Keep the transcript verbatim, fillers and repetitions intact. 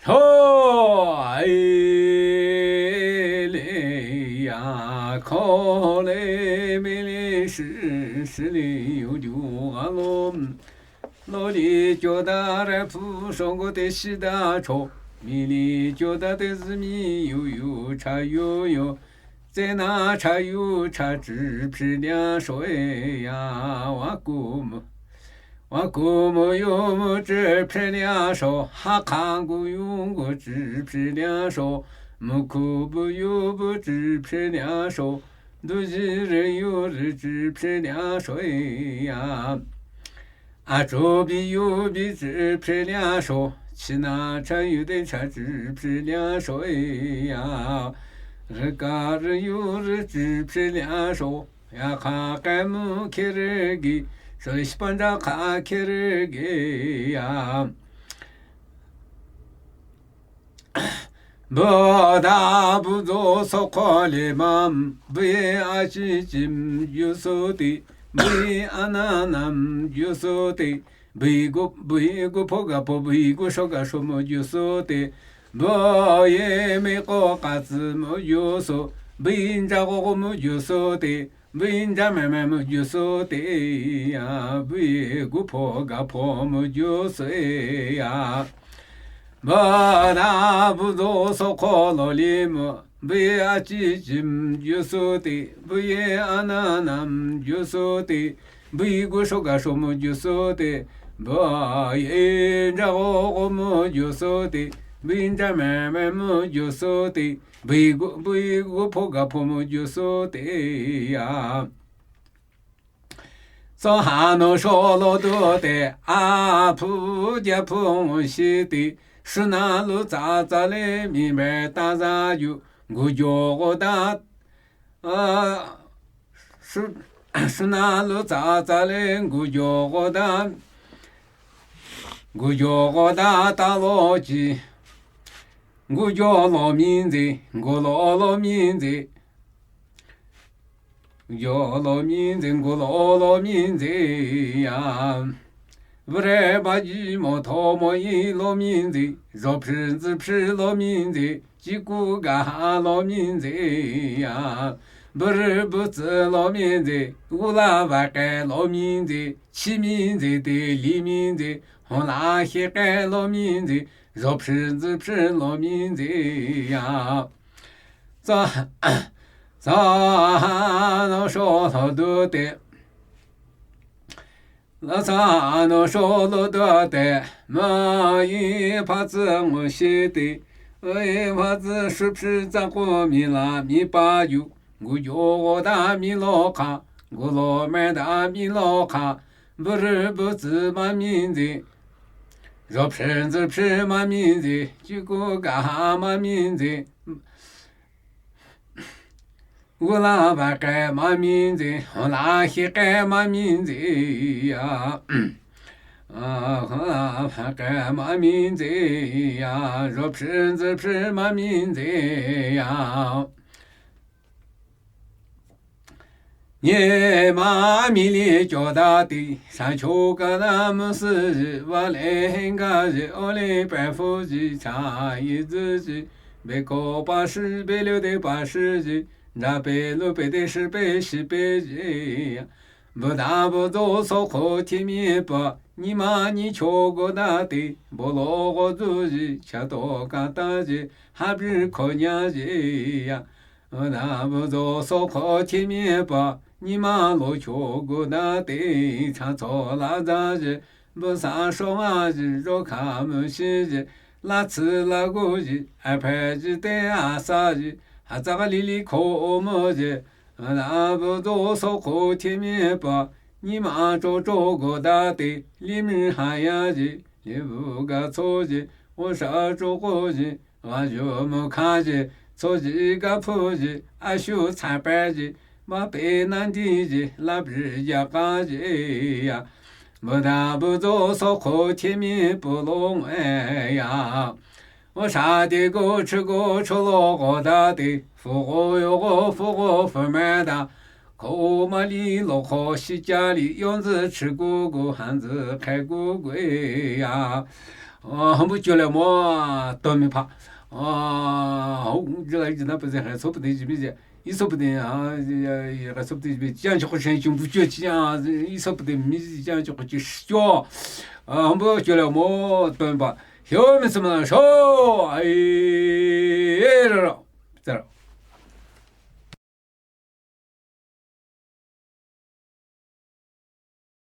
Ho, ai, le, ya, ko, le, mi, le, shi, shi, le, yu, ju, ga, lo, lo, li, jo, da, re, pu, sho, go, te, shi, da, cho, mi, li, jo, da, te, zi, mi, yu, yu, cha, yu, yo, ze, na, cha, yu, cha, chi, phi, lia, sho, e, ya, wa, ku, mu. Wa ku mu yu mu chi phi lia sho, ha kha gu yu gu chi phi lia sho, mu khu bu yu bu chi phi lia sho, du ji ri yu ri chi phi lia sho e ya. A chu bi yu bi chi phi lia sho, chi na cha yu de cha chi phi lia sho e ya. Ri ka ri yu ri chi phi lia sho. Ya kha khe mu khe re gi, sho li shi pa nja kha khe re gi ya. Bu da bu zo so kho le mam, bu ye a chi chim ju so ti, bu ye a na nam ju so ti, bu ye gu, bu ye gu pho ga pho, bu ye gu sho ga sho mu ju so ti, bu ye me ko ka zi mu ju so, bu ye nja go go mu ju so ti, bu ye nja me me mu ju so ti ya, bu ye gu pho ga pho mu ju so ya. Bu da bu zo so kho lo li mu, bu ye a chi chim ju so ti, bu ye a na nam ju so ti, bu ye gu sho ga sho mu ju so ti, bu ye nja go go mu ju so ti, bu ye nja me me mu ju so ti, bu ye gu, bu ye gu pho ga pho mu ju so ti ya. Tso ha no sho lo du te, a phu ja phu ngu shi ti, shu na lu tsa tsa le mi me ta za yu, gu jo go da, a, shu, shu na lu tsa tsa le gu jo go da, gu jo go da ta lo ji, gu jo lo mi nzi, gu lo lo mi nzi. Yo lo mi nzi, gu lo lo mi nzi ya. Vre ba ji mo tho mo yi lo mi nzi, zo phri nzi phri lo mi nzi, ji gu ga ha lo mi nzi ya. Bri bu zi lo mi nzi, gu la va ke lo mi nzi, chi mi nzi, ti li mi nzi, hon la hi ke lo mi nzi, zo phri nzi phri lo mi nzi ya. Tsa, tsa no sho lo du te. La tsa no sho lo du te. Ma yi pha tsi ngu shi ti. Yi pha tsi shu phi tsa ku mi la mi pa yu. Gu yo go da mi lo ka. Gu lo me da mi lo ka. Bu ri bu tsi ma mi nzi. Zo phi nzi phi ma mi nzi. Ji gu ga ha ma mi nzi. Gu la va ke ma mi nzi, la hi ke ma mi nzi ya. A, gu la va ke ma mi nzi ya, zo phi nzi phi ma mi nzi ya. Nye ma mi li jo da ti, sa cho ka da mu si ji, va le hen ga ji, o le pe fu ji, cha yi zi ji, be ko pa shi, be liu de pa shi ji, nja pe lu pe de shi pe shi pe ji. Bu da bu zo so kho ti mi pa, ni ma ni cho go da ti, bo lo go zu ji, cha to ka ta ji, ha bi ko nya ji ya. Vda vdo so kho chi mi pa, ni ma lo cho gu da te, cha cho la za ji, bu sa sho nga ji, zo kha mu shi ji, la tsi la gu ji, a phe ji te a sa ji, ha za li li kho mo ji. Vda vdo so kho chi mi pa, ni ma cho cho gu da te, li mi ha ya ji, li bu ga cho ji, o sa cho gu ji. Wa ju mu kha ji, cho ji ga phu ji, a shu cha pe ji, ma pe nan di ji, la bi ya ka ji ya. Bu da bu zo so kho chi mi pu long e ya. Wa sha di gu chi gu cho lo go da di, fu go yo go fu go fu me da. Ko mali lo ko shi ja li yong zi chi gu gu han zi kai gu gu ya. Hmbu jole mo, to mi pa. Ho jila jina pe zi hai so pe de ji mi zi. I so pe de ha, ya so pe de ji mi zi. Jiang ji ko shen jung bu jue ji ya. I so pe de mi zi jiang ji ko ji shi jo. Hmbu jole mo, to mi pa. Hyo mi se ma sho. Ai. Zero.